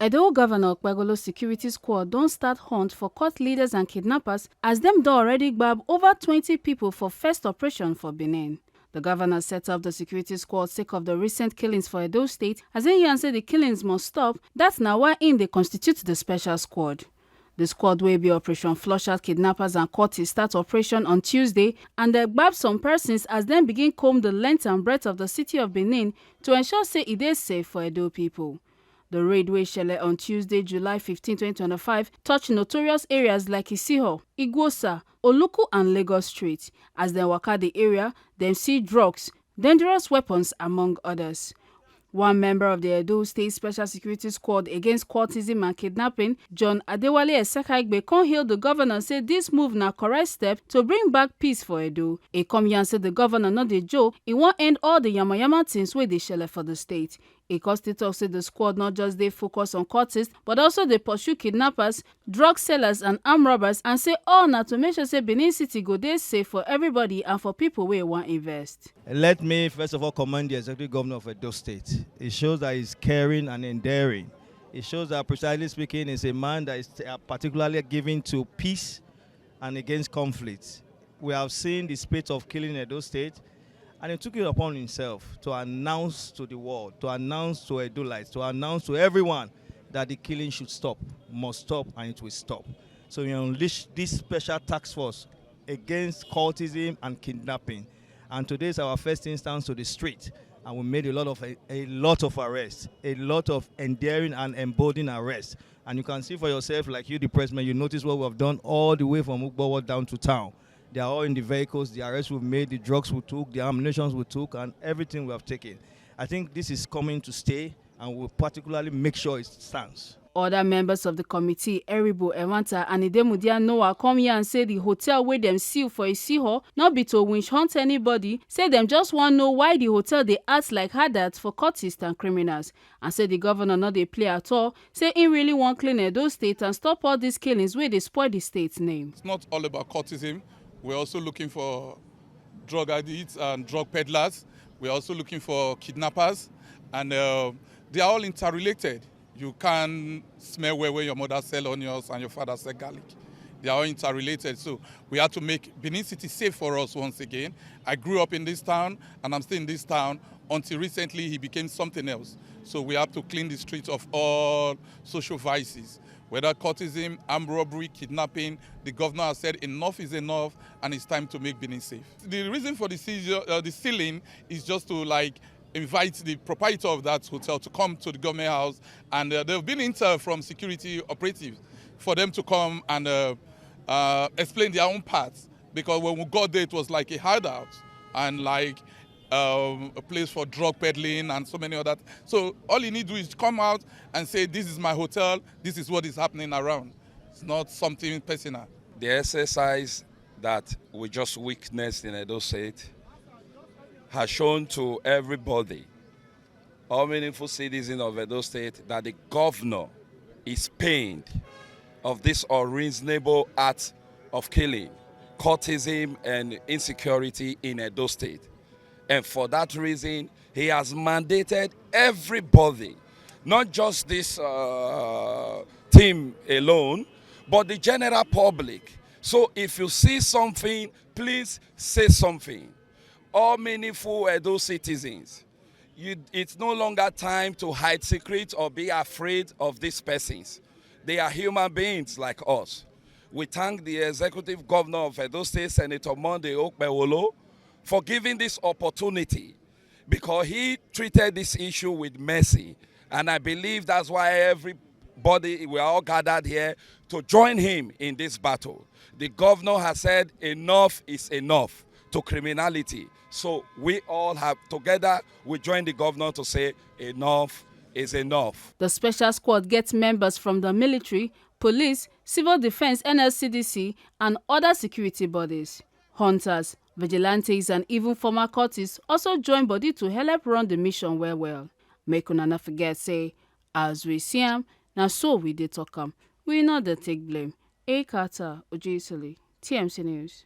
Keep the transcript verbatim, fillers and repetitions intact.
Edo Governor Okpebholo security squad don start hunt for cult leaders and kidnappers, as dem don already gbab over twenty people for first operation for Benin. The governor set up the security squad sake of the recent killings for Edo State, as im yarn say the killings must stop. That's na why im dey constitute the special squad. The squad wey be Operation Flush Out Kidnappers and Cultists start operation on Tuesday, and dem gbab some persons as dem begin comb the length and breadth of the city of Benin to ensure say e dey safe for Edo people. The raid wey shele on Tuesday, July fifteen, twenty twenty-five, touch notorious areas like Isiho, Igwosa, Oluku and Lagos Street. As dem waka the area, dem see drugs, dangerous weapons, among others. One member of the Edo State Special Security Squad against cultism and kidnapping, John Adewale Esekaigbe, come hail the governor say this move na correct step to bring back peace for Edo. E come yarn say the governor no dey joke, e wan end all the yamayama things wey dey shele for the state. E come still talk say the squad not just dey focus on cultists, but also dey pursue kidnappers, drug sellers and armed robbers, and say all na to make sure say Benin City go dey safe for everybody and for people wey wan invest. Let me first of all commend the executive governor of Edo State. It shows that he's caring and endearing. It shows that, precisely speaking, he's a man that is, uh, particularly giving to peace and against conflict. We have seen the spate of killing in Edo State, and he took it upon himself to announce to the world, to announce to Edolites, to announce to everyone that the killing should stop, must stop, and it will stop. So we unleashed this special task force against cultism and kidnapping. And today is our first instance to the street. And we made a lot of, a, a lot of arrests, a lot of endearing and emboldening arrests. And you can see for yourself, like you, the pressmen, you notice what we have done all the way from Ugbowo down to town. They are all in the vehicles, the arrests we've made, the drugs we took, the ammunitions we took, and everything we have taken. I think this is coming to stay, and we'll particularly make sure it stands. Other members of the committee, Eribo Ewanta and Idemudia Noah, come here and say the hotel wey dem seal for Isiho no be to winch hunt anybody, say dem just wan know why the hotel dey act like hideout for cultists and criminals, and say the governor no dey play at all, say he really wan clean Edo State and stop all these killings wey dey spoil the state name. It's not all about cultism. We're also looking for drug addicts and drug peddlers. We're also looking for kidnappers, and uh, they are all interrelated. You can't smell well when your mother sell onions and your father sell garlic. They are all interrelated. So we have to make Benin City safe for us once again. I grew up in this town, and I'm still in this town. Until recently, he became something else. So we have to clean the streets of all social vices, whether cultism, armed robbery, kidnapping. The governor has said enough is enough, and it's time to make Benin safe. The reason for the seizure, uh, the sealing, is just to, like, invite the proprietor of that hotel to come to the government house, and uh, there have been intel from security operatives for them to come and uh, uh, explain their own part, because when we got there, it was like a hideout and, like, um, a place for drug peddling and so many other th- so all you need to do is come out and say, "This is my hotel, this is what is happening around." It's not something personal. The exercise that we just witnessed in Edo State has shown to everybody, all meaningful citizens of Edo State, that the governor is pained of this unreasonable act of killing, cultism, and insecurity in Edo State. And for that reason, he has mandated everybody, not just this uh, team alone, but the general public. So if you see something, please say something. All meaningful Edo citizens, you, it's no longer time to hide secrets or be afraid of these persons. They are human beings like us. We thank the executive governor of Edo State, Senator Monday Okpebholo, for giving this opportunity, because he treated this issue with mercy. And I believe that's why everybody, we are all gathered here to join him in this battle. The governor has said enough is enough to criminality. So we all have, together, we join the governor to say enough is enough. The special squad gets members from the military, police, civil defense, N S C D C, and other security bodies. Hunters, vigilantes, and even former cultists also join body to help run the mission well well. Make una no forget say, as we see am, na so we dey talk am. We no dey take blame. Ekata Ojesili, T M C News.